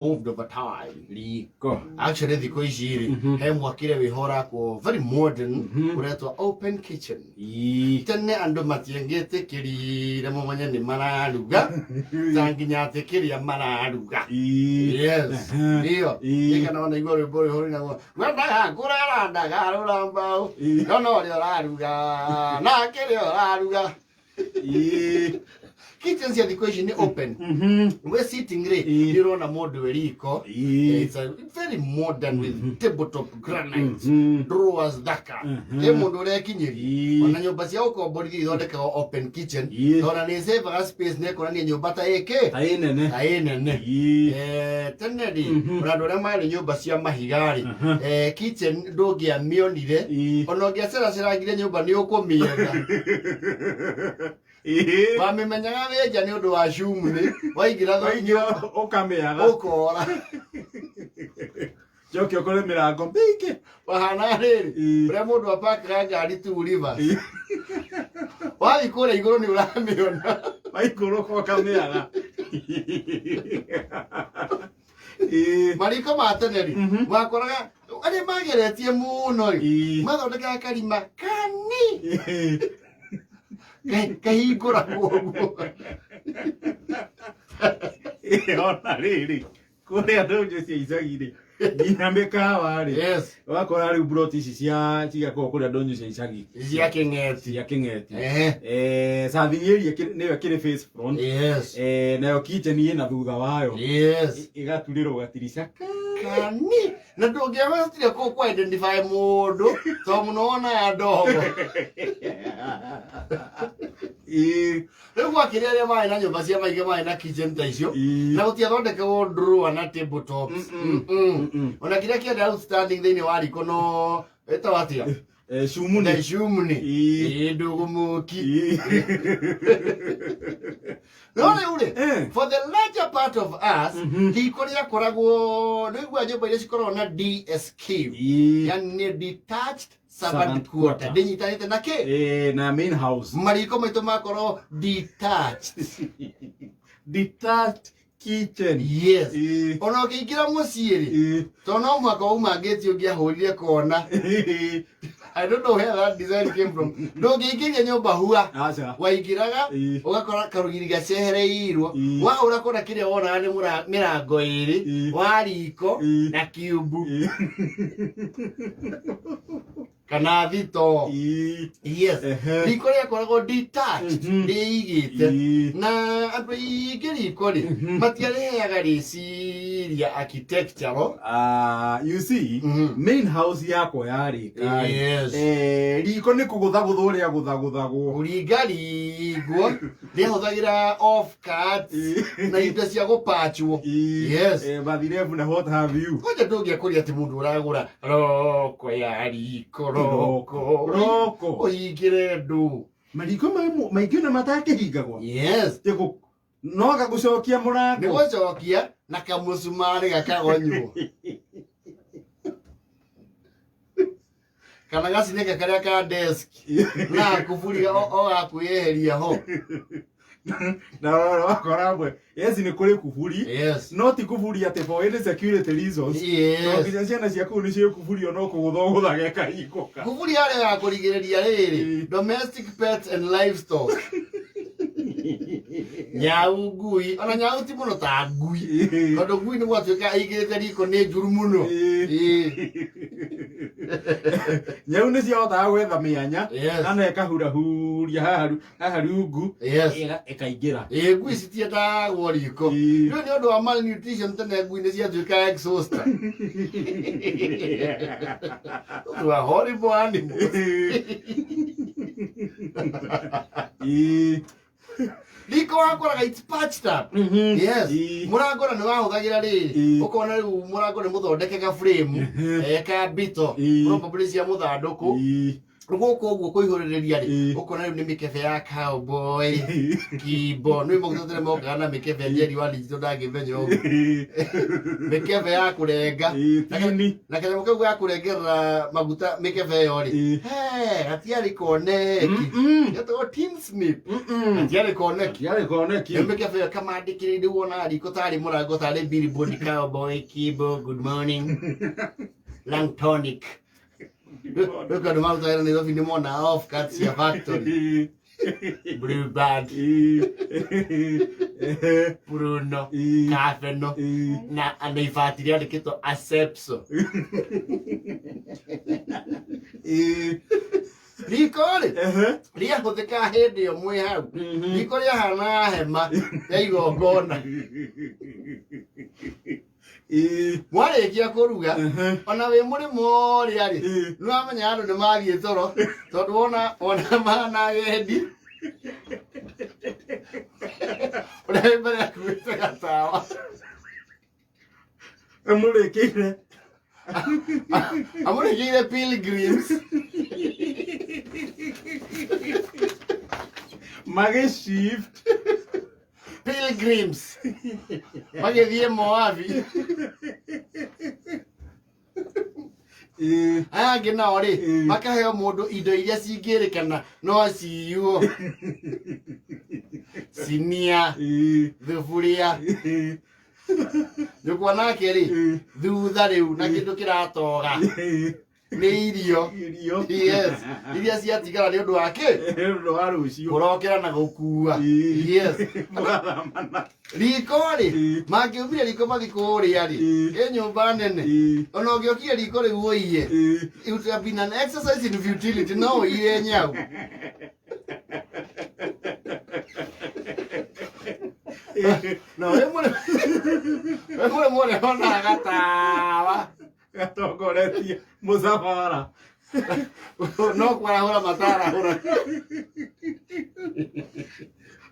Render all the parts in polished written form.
Evolved over time. Riko. Actually, thikũ ici rĩ, he mwakĩre wĩho ũrakwo very modern, ũretwo open kitchen. Tene andũ matiangĩtĩkĩrire mũmenye nĩ mararuga, ta nginya atĩ kĩrĩa mararuga. Yes. Ndio. Nĩkana ona igua rwĩmbo rwĩho rũinagwo, "Ngwendaga kũrara ndagarũra mbaũ, no no ũrĩa ũraruga na kĩrĩa ũraruga." Kitchen cia thikũ ici nĩ open. Wĩ sitting rĩ, nĩ ũrona mũndũ wĩ riko. It's a very modern with tabletop granite, drawers thaka. Ĩ mũndũ ũrekinyĩria. Ona nyũmba cia gũkomborithio ithondekagwo open kitchen. Tondũ nĩ savaga space, nĩ ĩkuonania nyũmba ta ĩkĩ ta ĩ nene. Ta ĩ nene. Tene rĩ, ona andũ arĩa marĩ nyũmba cia mahiga rĩ, kitchen ndũngĩamĩonire. Ona ũngĩaceracerangire nyũmba nĩ ũkũmĩetha. Wamĩmenyaga wĩ nja nĩ ũndũ wa chimney waingĩra. Waingĩra ũkamĩaga. Ũkora. Njoke ũkore mĩrango mĩingĩ. Wahana rĩrĩ, ũrĩa mũndũ apakaga ngari tu rivers, wathiĩ kũrĩa igũrũ nĩ ũramĩona. Waikũrũka ũkamĩaga. Mariko ma tene rĩ, wakoraga arĩa mageretie mũno rĩ, mathondekaga karima kani kahingũragwo ũguo. Ona rĩrĩ, kũrĩa ndũnyũ cia icagi rĩ, nginya mĩkawa rĩ, wakora rĩu mburoti ici cia cigakorwo kũrĩa ndũnyũ cia icagi. Cia kĩng'eti. Cia kĩng'eti. Serving area nĩyo ĩkĩrĩ face front. Nayo kitchen ĩna thutha wayo. Ĩgaturĩrwo gatirica. Kani na ndũngĩahotire kũ identify mũndũ to mũno wonaga ndogo. Rĩu gwakĩrĩ arĩa marĩ na nyũmba cia mahiga marĩ na kitchen ta icio, na gũtiathondekagwo drawer na table tops. Ona kĩrĩa kĩarĩ outstanding thĩinĩ wa riko no ĩtagwo atĩa? Chimney. Na chimney. Ĩ ndũgũmũki. No rĩu rĩ, for the larger part of us, riko rĩakoragwo nĩigua nyũmba iria cikoragwo na DSQ, yani nĩ detached servant servant quarter. Quarter. Ndĩnyitanĩte na kĩ? Na main house. Mariko maitũ makorwo detached. Detached kitchen. Yes. Ona ũkĩingĩra mũciĩ rĩ, tondũ no mũhaka wauma ngĩti ũngĩahũrire kona. I don't know where that design came from. Ndũngĩingĩria nyũmba hua. Aca. Waingĩraga ũgakora karũgiri gacehereirwo. Wahũra kona, kĩrĩa wonaga nĩ mĩrango ĩrĩ wa riko na kiumbu kana thito. Yes. Riko rĩakoragwo detached, rĩigĩte. Na andũ aingĩ riko rĩ, matiarĩheaga rĩciria architectural. Ah, you see, main house yakwa yarĩka, riko nĩ kũgũthagũthwo rĩagũthagũthagwo. Kũringaringwo rĩahũthagĩra off cuts na indo cia gũpachwo. Yes. Bathirebu na what have you. Kwanja ndũngĩakũria atĩ mũndũ ũragũra roko ya riko, roko. Roko. Ũhingĩre ndũ. Mariko maingĩ na matakĩhingagwo. Yes. No gagũcokia Nĩ mũrango. gũcokia na kamũcumarĩ gakagonywo kana gacinĩka karĩa ka desk na kuburi o gakwĩyeheria ho. Na wakora amwe, yes, nĩ kũrĩ kuburi, no ti kuburi atĩ for any security reasons. No nginya ciana ciaku nĩ ciĩ kuburi ona kũgũtha ũgũthage kahingũka. Kuburi yarĩ ya kũrigĩrĩria rĩrĩ, domestic pets and livestock, nyau, ngui. Ona nyau ti mũno ta ngui, tondũ ngui nĩ gwatuĩka ĩingĩrĩte riko nĩ njuru mũno. Nyau nĩ ciahotaga gwetha mĩanya kana ĩkahurahuria haha rungu, ĩkaingĩra. Ĩ, ngui citiendagwo riko. Rĩu nĩ ũndũ wa malnutrition, tene ngui nĩ ciatuĩka exhauster. Those were horrible animals. Riko wakoraga it's patched up. Yes. Mũrango na nĩ wahũthagĩra rĩrĩ, ũkona rĩu mũrango nĩ mũthondeke ga frame ka mbito, probably cia mũthandũkũ. Gũkũ ũguo kũihũrĩrĩria rĩ, ũkona rĩu nĩ mĩkebe ya cowboy, kimbo, nĩ maguta tene mokaga na mĩkebe, Njeri wa digital ndangĩmenya ũguo, mĩkebe ya kũrenga. Tini. Na kanyamũ kau ga kũrengerera maguta mĩkebe ĩyo rĩ, he gatiarĩ koneki, getagwo tin snip, gatiarĩ koneki. Yarĩ koneki. Nĩ mĩkebe ĩyo kamandĩkĩrĩire rĩu wonaga riko tarĩ mũrango, tarĩ billboard, cowboy, kimbo, good morning, lang tonic. Rĩu andũ marutaga Nairobi nĩ mona off cut cia factory, Blue Band, Bruno, Kafeno na ibati rĩandĩkĩtwo Asepso. Riko rĩ rĩahũthĩkaga hĩndĩ ĩyo mwĩ hau, riko rĩahanaga hema ya igongona. Mwarĩkia kũruga, ona wĩ mũrĩmo ũrĩa rĩ, nĩ wamenya andũ nĩ mathiĩ toro, tondũ wona mahana agendi, ũrĩa wĩ mbere akuĩte gatawa. Amũrĩkĩire. Amũrĩkĩire pilgrims. Magĩshift. Pilgrims magĩthiĩ Moabi. Aya angĩ nao rĩ, makaheo mũndũ indo iria cingĩrĩkana no ciyuo, cinia, thuburia. Nyũkwa nake rĩ, thutha rĩu na kĩndũ kĩratoga nĩ irio. Irio. Yes, iria ciatigara nĩ ũndũ wa kĩ? Nĩ ũndũ wa rũciũ. Kũrokera na gũkua. Yes. Mũgathamana. Riko rĩ, mangĩumire riko mathi kũrĩa rĩ, ĩ nyũmba nene, ona ũngĩokire riko rĩu ũiye, it would have been an exercise in futility, no ũiye nyau. No wĩ mũrĩmo ũrĩa wonaga gatawa gatongoretie mũcabara. No kwarahũra matarahũra.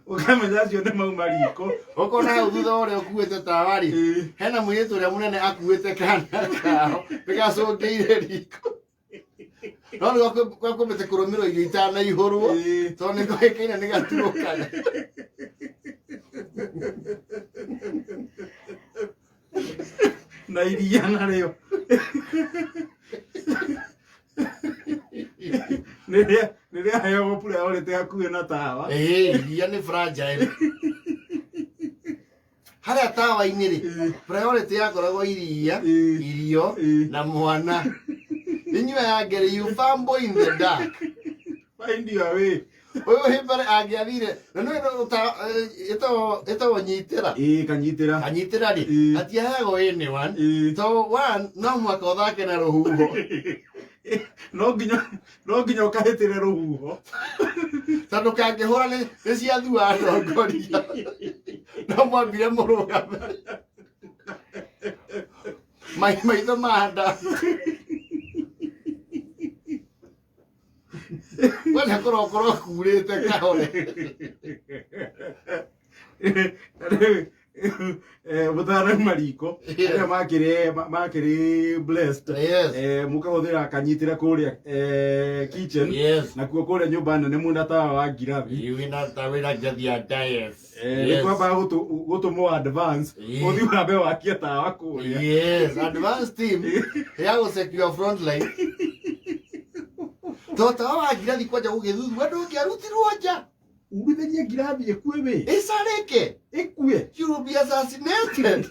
Ũkamenya acio nĩ mauma riko. Ũkona hau thutha wa ũrĩa ũkuĩte tawa rĩ, hena mũirĩtu ũrĩa mũnene akuĩte kana kao nĩgacũngĩire riko, no nĩ gwakwĩmĩte kũrũmĩrwo irio itanaihũrwo, tondũ nĩ kũhĩkaine nĩ gatuũkaga. Na iria narĩo nĩrĩaheagwo priority hakuhĩ na tawa. Ĩĩ, iria nĩ fragile harĩa tawa-inĩ rĩ, priority yakoragwo iria, irio na mwana. Inyuĩ aya you fumble in the dark. Find your way. Ũyũ hĩmbere angĩathire na nĩ ĩtagwo nyitĩra. Ĩĩ, kanyitĩra. Kanyitĩra rĩ, gatiaheagwo anyone, to one no mũhaka ũthake na rũhuho. No nginya ũkahĩtĩre rũhuho. Tondũ kangĩhũra nĩ ciathua atongoria, no mwambire mũrũgame maitho manda kwenda kũrokorwo kurĩte kahore. Mũtarauma riko, arĩa makĩrĩ blessed, mũkahũthĩra kanyitĩra kũrĩa kitchen, nakuo kũrĩa nyũmba nene mwĩna tawa wa ngirathi. Wĩna ta wĩna ngirathi ya Dias. Nĩ kwambaga gũtũmwo advance, ũthiĩ wambe wakie tawa kũrĩa. Yes, advance team ya gũ secure front line. To tawa wa ngirathi kwanja gũgĩthuthua ndũngĩarutirwo nja. Urithĩrie ngirathi ĩkue wĩ. Ĩcarĩke. Ĩkue. You will be assassinated.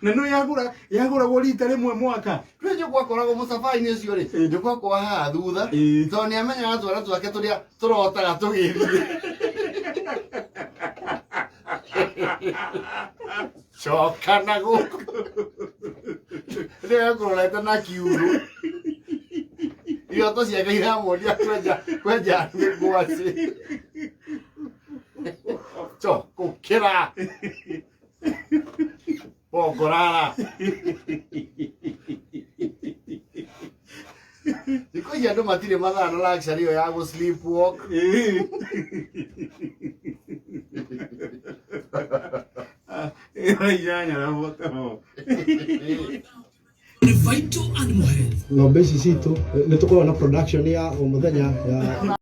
Na no yagũra yagũragwo rita rĩmwe mwaka. Rĩu nyũkwa akoragwo mũcabainĩ ũcio rĩ, nyũkwa akwa haha thutha, tondũ nĩ amenyaga twana twake tũrĩa tũrotaga tũgĩthiĩ. Coka na gũkũ. Rĩu ekũrorete na kiugũ. Iroto ciake iramuonia kwenja ngwacĩ. Co, gũkĩra. Bongorara. Thikũ ici andũ matirĩ mathaa na luxury ĩyo ya gũ sleep walk. Ĩyo 8:44. Vital Animal Health. Ng'ombe ici citũ nĩ tũkoragwo na production ya o mũthenya ya.